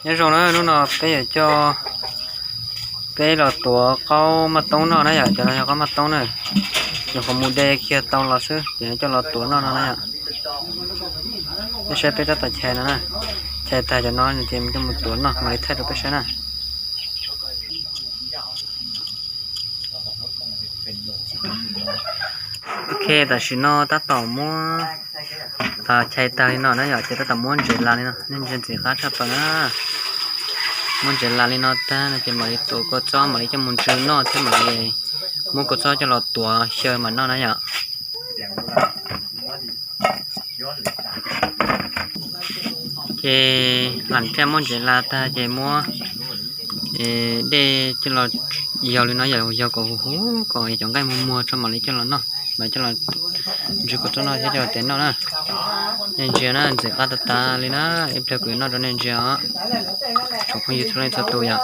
Nyob zoo na, hnub no peb yuav coj peb los tuav qaub maj toob noj na yom, cov no yog qaub maj toob na, nyuam qhuav mus de kiag tau los xwb ces coj los tuav noj no na yom. Peb saib peb tab tom chais no na, chais tag cov no ces coj mus tuav noj mam li thaij rau peb saib na. Ok, tam sim no tab tom muab, chais tag li no na yom, ces tab tom muab ntsev la li no, nej ntsia ntxim qab tshaj plaws na. Muab ntsev la li no tag no ces mam li tuav kua txob mam li coj mus ntsw noj thiab mam li muab kua txob coj los tuav xyaw mam noj na yom. Ces lam thiaj muab ntsev la tag ces muab dej coj los yaug li no, yaug kom huv huv kom cov nqaij muag muag tso mam li coj los noj, mam coj los ntsw kua txob noj thiab coj los tiav noj na. Nej ntsia na, ntxim qab tas tas li na, ib pliag kuv yuav noj rau nej ntsia os. Tsoom phooj ywg txhua leej txhua tus yom.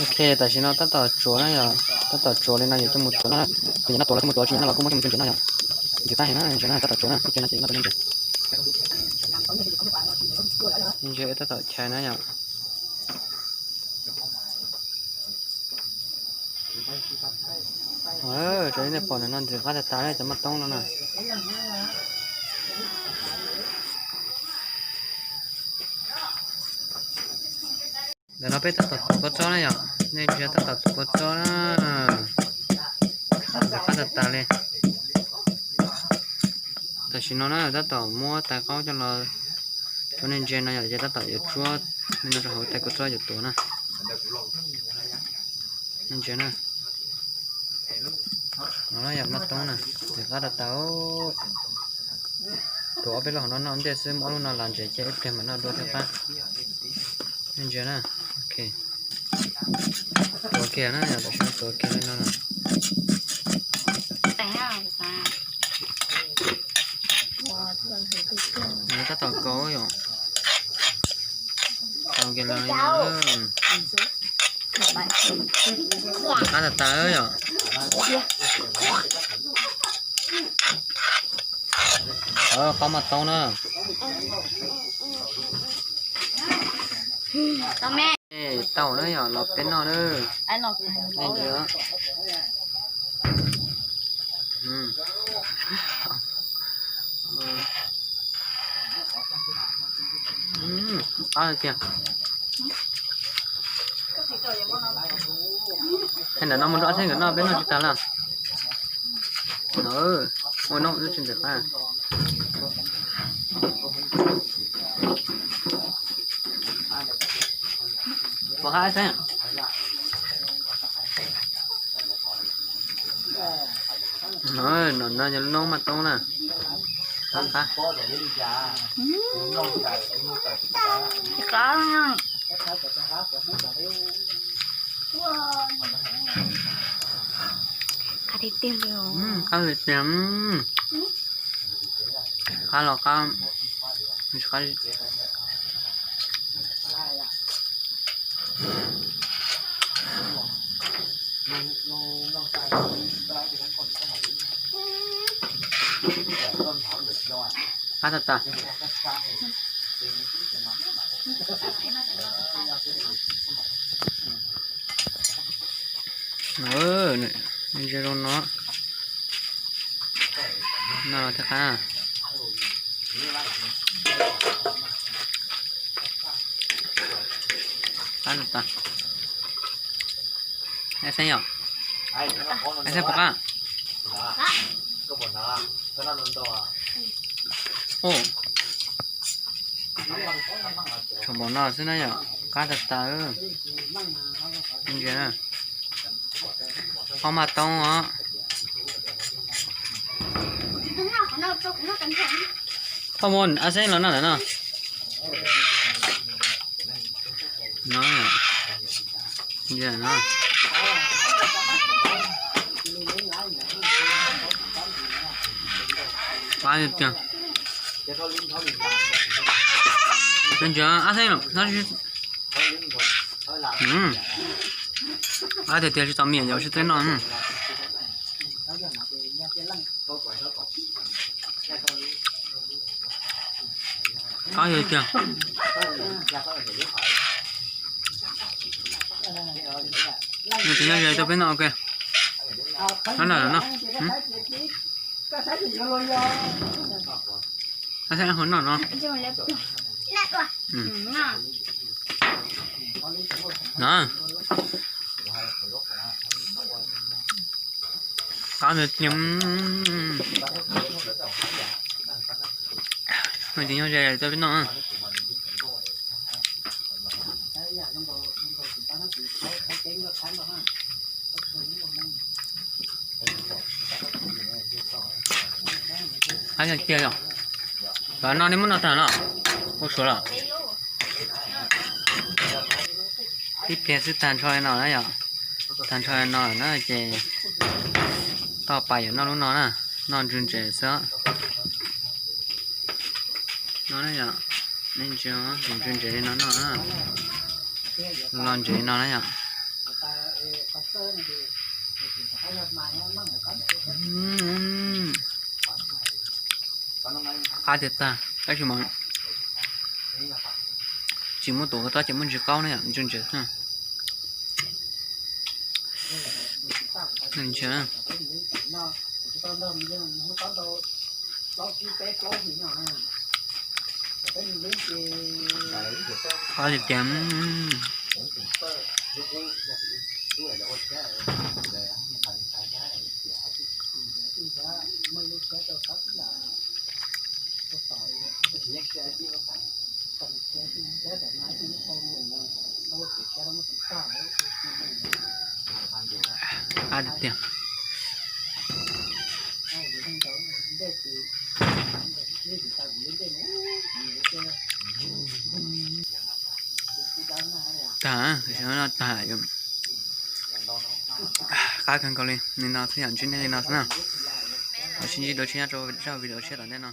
Ok, tam sim no tab tom tsuav na yom, tab tom tsuav li no yuav coj mus tuav noj, kuv yuav noj tuav los coj mus tuav, tsis noj los kuj muab coj mus ntsw ntsev noj yom. Ntxim qab heev na, ntsev na, tab tom tsuav na, ib pliag no ces noj rau nej ntsia. Ntsia tab tom chais na yom. Raws li nej pom no ntxim qab tas tas cov maj toob no na. Ntawm no peb tab tom tuav kua txob na yom, nej ntsia tab tom tuav kua txob na, ntxim qab tas tas li. Tam sim no na tab tom muab tais qaub coj los rau nej ntsia no yom, ces tab tom yuav tsuab li no rau hauv tais kua txob yuav tuav na. Nej ntsia na. No yog maj toob na, ntxim qab tas tas. Tuav ob peb lub hauv no noj ntej xwb, muab ob lub no los ntsev cia ib pliag mam noj dua thiaj qab. Nej ntsia na. Ok, tuav kiag na, yog tam sim no tuav kiag li no na. Nws tab tom kaus yom. Kaus kiag los li no. Ntxim qab tas tas yom. Qaub maj toob na. Tau na yom, los peb noj na. Qab tiag. Ntawm no mus rau ob txhiab nkawd noj, peb noj tsis tag lawm. Ua noj lub tsis ntxim qab. Pom qab xeeb. No, no yog lub noob maj toob na. Qab qab. Qab tiag tiag li. Qab tiag tiag. Qab los qab. Qab tas tas. Ntsia zoo no. No thiab qab. Qab tas tas. Xeeb yom. Xeeb puas qab? Tshuav npaum no xwb na yom, qab tas tas. Ntsia na, qaub maj toob os. Phauj, muab ab xeeb los noj ntawm no. No, ntsia no. Qab tiag tiag. Ntsia ab xeeb, qab tiag tiag, tsis txom nyem yuav sib teb noj. Qab tiag. Nws tiv nyob ze rau peb noj ua ke. Noj noj noj. Noj noj no. No. Qab tiag tiag. Nws tiv nyob ze rau peb noj. Qab tiag tiag yom. Cov no nej muab noj tag los? Ua suav los? Tib pliag xwb tag nrho li no na yom. Tag nrho li no lawm na ces toj pas yuav noj lub no na. Noj ntse ntse xwb. No na yom. Nej ntsia, ntse ntse li no noj na. Los ntse li no na yom. Qab tiag tag, tab sis mas tsis muaj tus ko tob ces muaj ntsis qaub na yom, ntse ntse xwb. Ntse. Qab tiag tiag. Qab tiag tiag. Tag, tag, qab kawg nkaus li, li no xwb yom, ntsib nej li no xwb na. Los sib ntsib dua tshiab nyob rau zaj video tshiab tom ntej no.